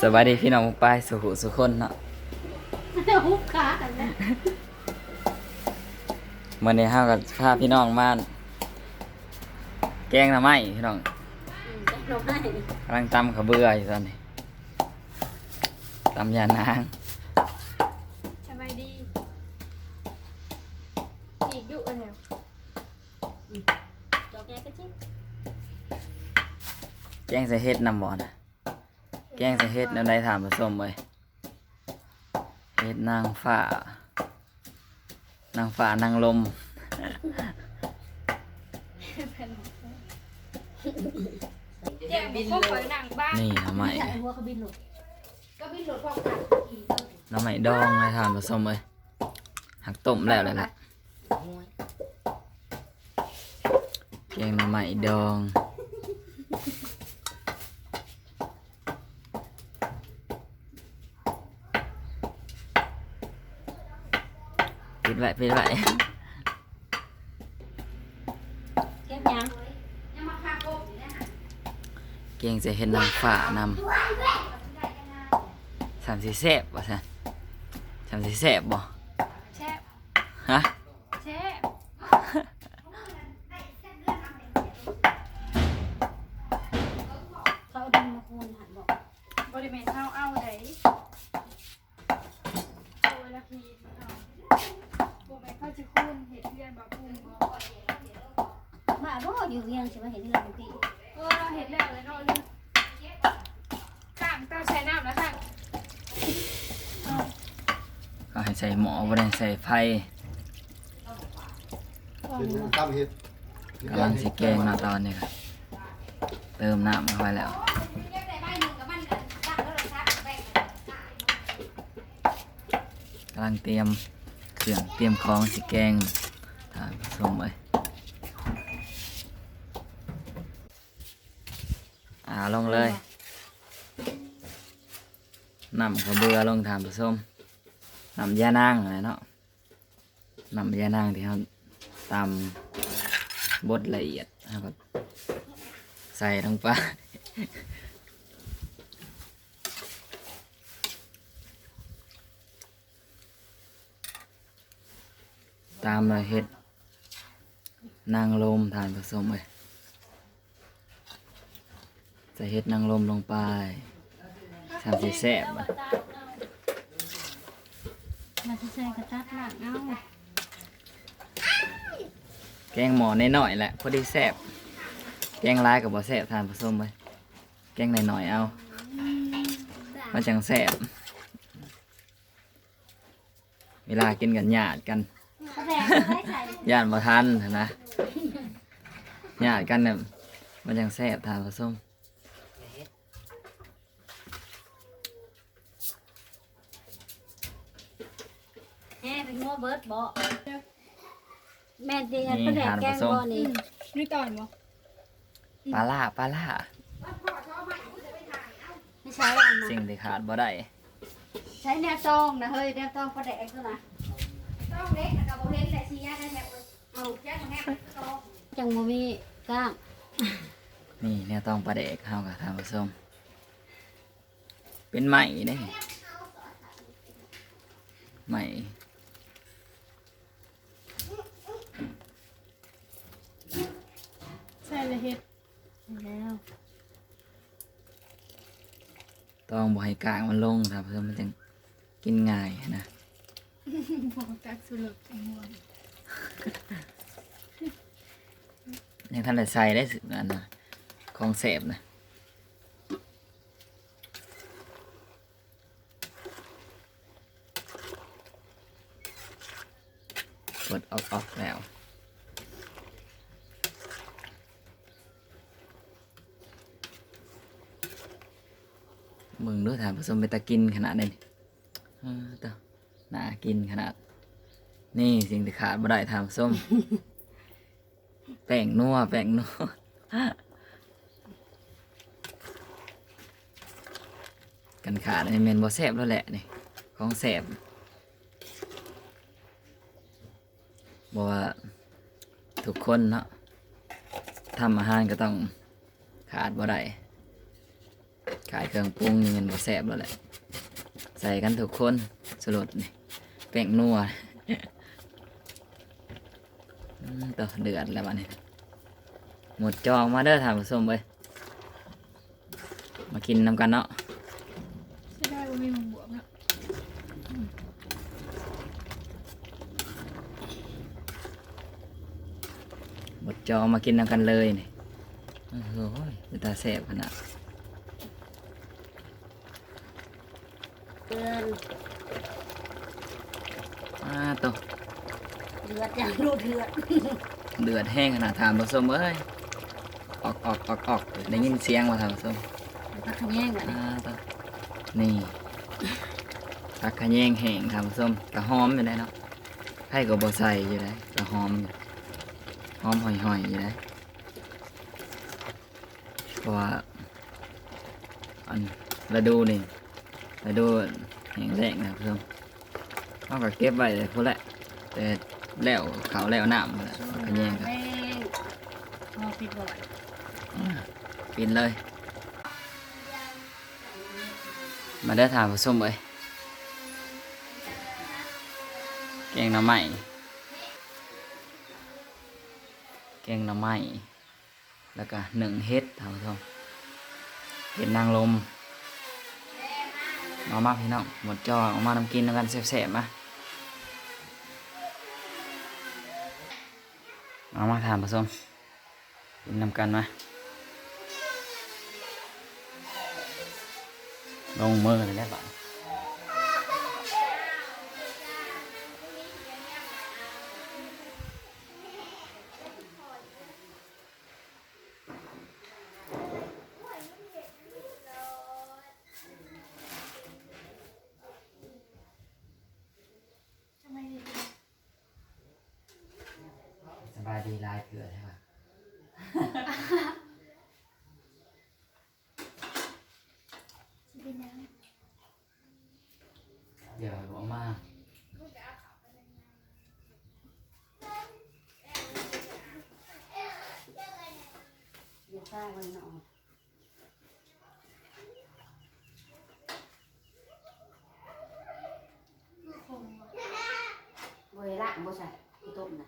ສະບາຍດີພີ່ນ້ອງປ້າຍສູ່ຜູ້ສູ່ຄົນເນາະ. ຮຸບຂາກັນແລ້ວ. ມື້ນີ້ເຮົາກໍພາພີ່ນ້ອງມາແກງໜໍ່ໄມ້ພີ່ນ້ອງ. ອືມ ແກງໜໍ່ໄມ້. ກຳລັງຕຳເຂົ້າເບືອຢູ່ຕອນນີ້ ຕຳຢານາງ. ສະບາຍດີ. ອີກດຸອັນແນວ. ອືມ ດອກໃຫຍ່ກະຈິກ. ແກງໃສ່ເຫັດນຳບໍ່ນະ? ແກງໃສ່ເຫັດແນວໃດທ່ານຜູ້ຊົມເອີຍ? ເຫັດນາງຟ້າ ນາງຟ້ານາງລົມ. ແກງບໍ່ຄ່ອຍນັ່ງບ້ານ. ນີ້ໜໍ່ໄມ້ ຫົວເຂົາບິນໂລດ ກໍບິນໂລດພ້ອມກັນ. ໜໍ່ໄມ້ດອງເລີຍທ່ານຜູ້ຊົມເອີຍ. ຫາກຕົ້ມແລ້ວແຫຼະ. ແກງໜໍ່ໄມ້ດອງ. ປິດໄວ້ ປິດໄວ້. ເກັບຫຍັງ? ແກງໃສ່ເຫັດນາງຟ້ານຳ. ຊ່ຳຊິແຊບວ່າຊັ້ນ. ຊ່ຳຊິແຊບບໍ່? ແຊບ. ຮະ? ແຊບ. ເຂົາເອົາດິນມາຄູນຫັ້ນບໍ? ບໍ່ໄດ້ແມ່ນເຮົາເອົາໃດ. ໂອ້ຍ ລະພີເນາະ. ບໍ່ແມ່ນເຂົາຊິຄູນເຮັດເຮືອນບໍ່ປຸງບໍ່? ມາບໍ່ຢູ່ວຽງຊິມາເຮັດເຮືອນຢູ່ພີ້. ເອີ ເຮັດແລ້ວແຫຼະເນາະ. ລ້າງເຕົາໃສ່ນ້ຳແລ້ວ ເຂົາໃຫ້ໃສ່ໝໍ້ ບໍ່ໄດ້ໃສ່ໄຟ. ຕຳເຫັດ ກຳລັງຊິແກງເນາະ ຕອນນີ້ກໍເຕີມນ້ຳເຂົ້າໄປແລ້ວ. ກຳລັງຕຽມເຄື່ອງຕຽມຂອງຊິແກງ ທ່ານຜູ້ຊົມເອີຍ. ອ່າ ລົງເລີຍ ນ້ຳເຂົ້າເບືອລົງ ທ່ານຜູ້ຊົມ. ນ້ຳຢານາງຫັ້ນແຫຼະເນາະ. ນ້ຳຢານາງທີ່ເຮົາຕຳບົດລະອຽດ ເຮົາກໍໃສ່ລົງໄປ. ຕາມດ້ວຍເຫັດນາງລົມ ທ່ານຜູ້ຊົມເອີຍ. ໃສ່ເຫັດນາງລົມລົງໄປ ຊ່ຳຊິແຊບ. ມາຊິໃສ່ກະຕັດລ້າງເອົາ. ແກງໝໍ້ນ້ອຍໆແຫຼະ ພໍດີແຊບ. ແກງຫຼາຍກໍບໍ່ແຊບ ທ່ານຜູ້ຊົມເອີຍ. ແກງໜ້ອຍໆເອົາ ມັນຈັ່ງແຊບ. ເວລາກິນກັນຍາດກັນ ເອົາແບບໄວ້ໃສ່ ຢ້ານບໍ່ທັນຫັ້ນນະ. ຍາດກັນນະ ມັນຈັ່ງແຊບ ທ່ານຜູ້ຊົມ. ແຮງເປັນຫົວເບິດບໍ? ແມ່ນຕິ ອັນປາແດກແກງບໍ່ນີ້? ອືມ ມີຕອນບໍ່? ປາລ້າ ປາລ້າ ໃນໃສອັນນັ້ນ? ສິ່ງທີ່ຂາດບໍ່ໄດ້. ໃຊ້ແນວຕອງນະເຮີ້ຍ ແນວຕອງປາແດກໂຕນະ. ຕອງເລັກນະກໍບໍ່ເຫັນແຫຼະ ຊິຍາກໄດ້ແທ້. ເອົ້າ ຍັງບໍ່ມີກ້າງ. ນີ້ແນວຕອງປາແດກເຮົາກະ ທ່ານຜູ້ຊົມ. ເປັນໄມ້ເດ້ ໄມ້. ໃສ່ລະເຮັດແລ້ວ ຕ້ອງບໍ່ໃຫ້ກ້າງມັນລົງ ຖ້າເພື່ອມັນຈັ່ງກິນງ່າຍນະ. ບໍ່ຈັກສຸລົດ ຍັງທັນໄດ້ໃສ່ເດ້ ອັນນະ ຂອງແຊບນະ. ເປີດອອກໆແລ້ວ ເບິ່ງດູທ່ານຜູ້ຊົມ ເປັນຕາກິນຂະໜາດໃດນີ້. ເອີ ຕາ ໜ້າກິນຂະໜາດ. ນີ້ສິ່ງທີ່ຂາດບໍ່ໄດ້ທ່ານຜູ້ຊົມ. ແປ້ງນົວ ແປ້ງນົວ ຄັນຂາດນີ້ແມ່ນບໍ່ແຊບແລ້ວແຫຼະນີ້ ຂອງແຊບ. ບໍ່ວ່າທຸກຄົນເນາະ ທຳອາຫານກໍຕ້ອງຂາດບໍ່ໄດ້. ຂາຍເຄື່ອງປຸງນີ້ແມ່ນບໍ່ແຊບແລ້ວແຫຼະ ໃສ່ກັນທຸກຄົນ ຊູລົດນີ້ ແປ້ງນົວ ອືມ ໂຕ ເດືອດແລ້ວບັດນີ້ ໝົດຈອອກມາເດີທ່ານຜູ້ຊົມເອີຍ. ມາກິນນຳກັນເນາະ ເສຍດາຍບໍ່ມີໝາກບວບເນາະ ໝົດຈອມາກິນນຳກັນເລີຍນີ້ ໂອ້ຍ ເປັນຕາແຊບຂະໜາດ ເອີ ອາໂຕ ເດືອດຢ່າງດຸເດືອດ ເດືອດແຮງຂະໜາດທ່ານຜູ້ຊົມເອີຍ ອອກໆໆໆ ໄດ້ຍິນສຽງບໍ່ທ່ານຜູ້ຊົມ ຜັກຂະແຍງບັດນີ້ ອາໂຕ ນີ້ ຜັກຂະແຍງແຫ້ງທ່ານຜູ້ຊົມ ກະຫອມຢູ່ໃດເນາະ ໃຜກໍບໍ່ໃສ່ຢູ່ໃດ ກະຫອມຢູ່ ຫອມຫອຍໆຢູ່ໃດ. ເພາະວ່າອັນລະດູນີ້ ລະດູແຫ້ງແລ້ງນະເພື່ອນ ເຮົາກໍເກັບໄວ້ພຸ້ນແຫຼະ ແຕ່ແລ້ວເຂົ້າແລ້ວນ້ຳພຸ້ນແຫຼະ ຜັກຂະແຍງກໍ ພໍປິດບໍ່ໄຫວ ອ່າ ປິ່ນເລີຍ ມາເດີທ່ານຜູ້ຊົມເອີຍ ແກງໜໍ່ໄມ້ ແກງໜໍ່ໄມ້ ແລ້ວກະໜຶ້ງເຫັດທ່ານຜູ້ຊົມ ເຫັດນາງລົມ ມາ ມາພີ່ນ້ອງ ໝົດຈໍ ອອກມານຳ ກິນນຳກັນແຊບໆ ມາ ມາ ມາທ່ານຜູ້ຊົມ ກິນນຳກັນມາ ລົງມືແລ້ວບາດ ສະບາຍດີຫຼາຍເທື່ອແທ້ວ່າ ຊິເປັນຫຍັງ? ດຽວເອົາມາ ດຽວປ້າໄວ້ເນາະ ບໍ່ໄດ້ລ້າງບໍ່ຊະ ຂີ້ຕົມນະ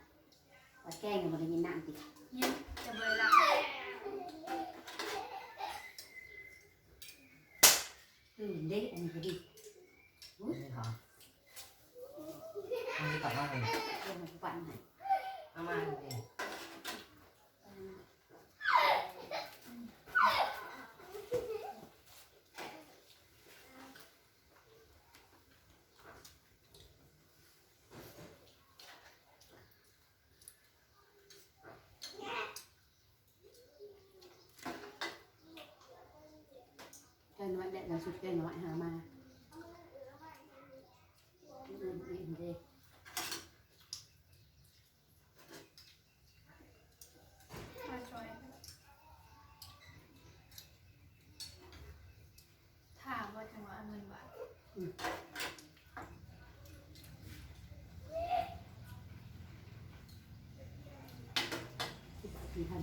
ວ່າແກງບໍ່ໄດ້ຍິນນ້ຳຕິ ຍິນ ແຕ່ບໍ່ໄດ້ລ້າງ. ຕື່ນເດ້ ອັນນີ້ກໍດີ ອຸ້ຍ ນີ້ຫວາ ອັນນີ້ຕັກມາໃຫ້ ເອົາມາປັ່ນໃຫ້ ເອົາມາໃຫ້. ແກງໜໍ່ໄມ້ແດດ ລ່າສຸດແກງໜໍ່ໄມ້ຫາມາ ອື່ນໆເດ້. ມາຊ່ອຍ ຖ້າບໍ່ ຈັ່ງວ່າເອົາເງິນບາດ ອືມ ສິບບາດສີ່ພັນ.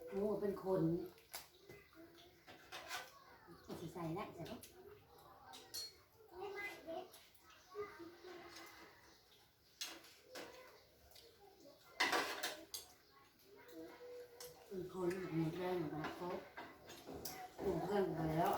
ໂອ້ ເປັນຄົນ ຊິໃສ່ໄດ້ ໃສ່ບໍ່? ເປັນຄົນ ໝູແດງ ໝູເພື່ອນໄປແລ້ວ.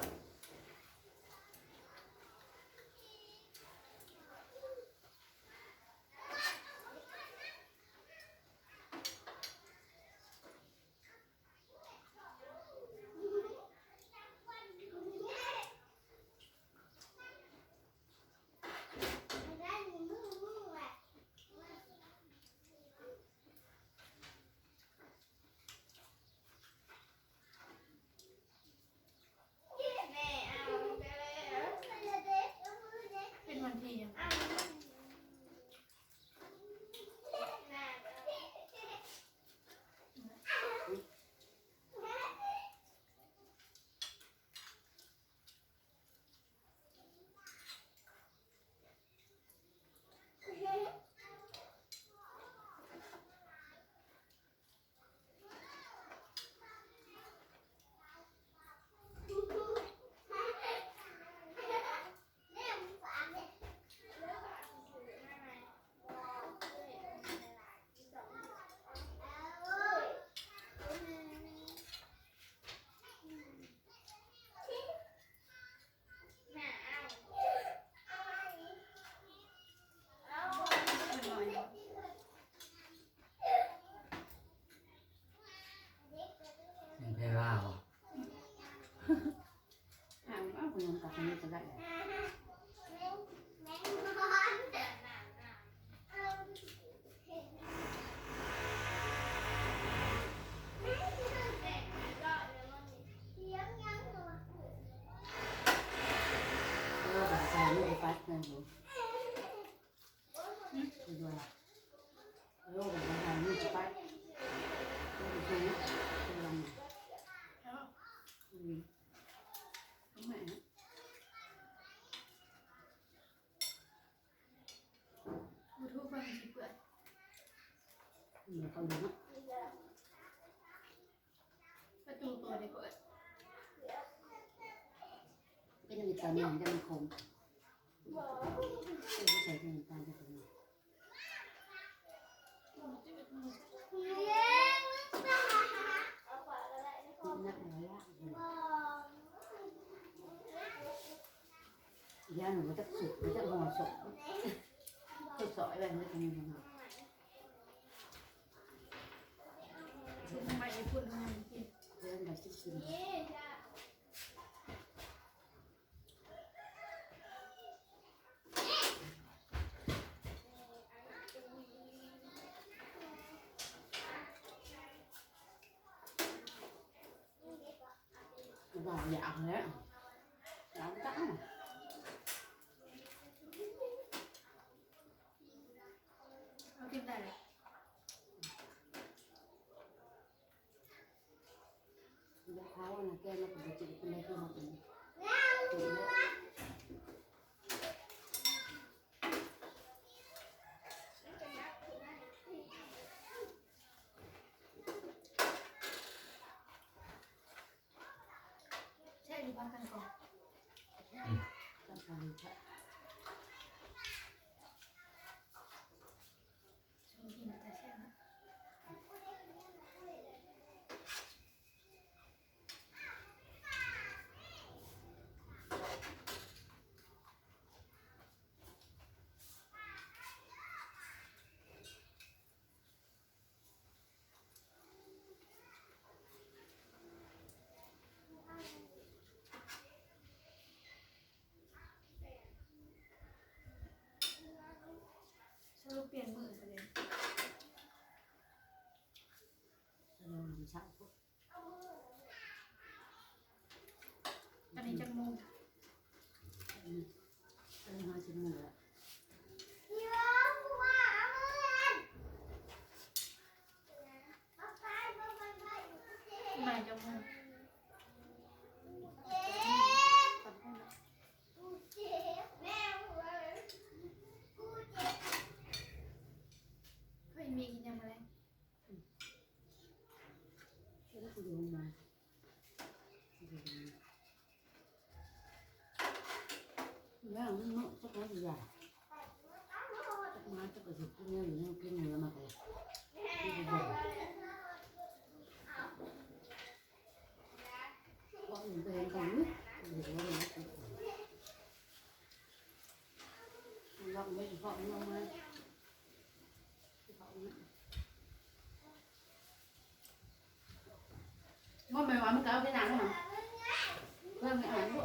ເຂົ້າເນາະ ປະຕູເປີດໃຫ້ຂ້ອຍ ເປັນອັນນີ້ຕອນນີ້ມັນຈະມັນຂົມ ເອີ ໃສ່ນ້ຳຕານຈັກໜ້ອຍ. ຢ້ານບໍ່ຈັກສຸກ ບໍ່ຈັກຫໍ່ສົກ ສອຍໄວ້ ມັນກໍມີ ໄປຍີ່ປຸ່ນເຮົາຍັງກິນ ເດີນໄປກິນ. ວ່າຢາກແລ້ວ ຢາກຈັງ ເອົາກິນໄດ້ແລ້ວ. ເອົາອັນນັ້ນແກງແລ້ວກໍບໍ່ຈິກ ເພິ່ນໄດ້ຄືເຮົາກິນ ກິນແລ້ວ. ແຊບຢູ່ບໍ່ ກັນກ່ອນ ອືມ ກັນກ່ອນ ຊວນກິນເປັນຕາແຊບເນາະ. ສະຫຼຸບປ່ຽນມື້ຊະເດ ສະຫຼຸບເຊົ້າພຸ້ນ. ອັນນີ້ຈັກໂມງ? ອັນນີ້ ອັນນີ້ຫ້າສິບໂມງແລ້ວ. ມາຈັກໂມງ? ເພິ່ນມີກິນຫຍັງມື້ແລງ? ອືມ ແລ້ວມັນເນາະ ຈັກມັນຊິຢາກ ຈັກມາ ຈັກກະຊິກິນແນວຢູ່ແນວກິນ ແລ້ວມັນກໍ ເພາະມັນໄປເຫັນເຂົາຢູ່ ເຫັນວ່າມັນກິນ ມັນລັກໄວ້ເພາະມັນເອົາມາ. ບໍ່ແມ່ນວ່າມັນກໍເອົາໄປນານແລ້ວຫະ ເພື່ອມັນອ່ອນລູກ.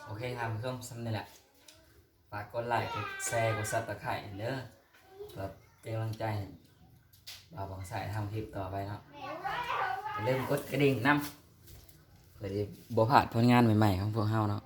ໂອເຄ ທ່ານຜູ້ຊົມ ສ່ຳນີ້ແຫຼະ. ຝາກກົດໄລ ກົດແຊ ກົດຊັບສະໄຄຣບເດີ ເພື່ອເປັນກຳລັງໃຈໃຫ້ບ່າວບອງໄຊທຳຄລິບຕໍ່ໄປເນາະ. ຢ່າລືມກົດກະດິ່ງນຳ ເພື່ອທີ່ບໍ່ພາດຜົນງານໃໝ່ໆຂອງພວກເຮົາເນາະ.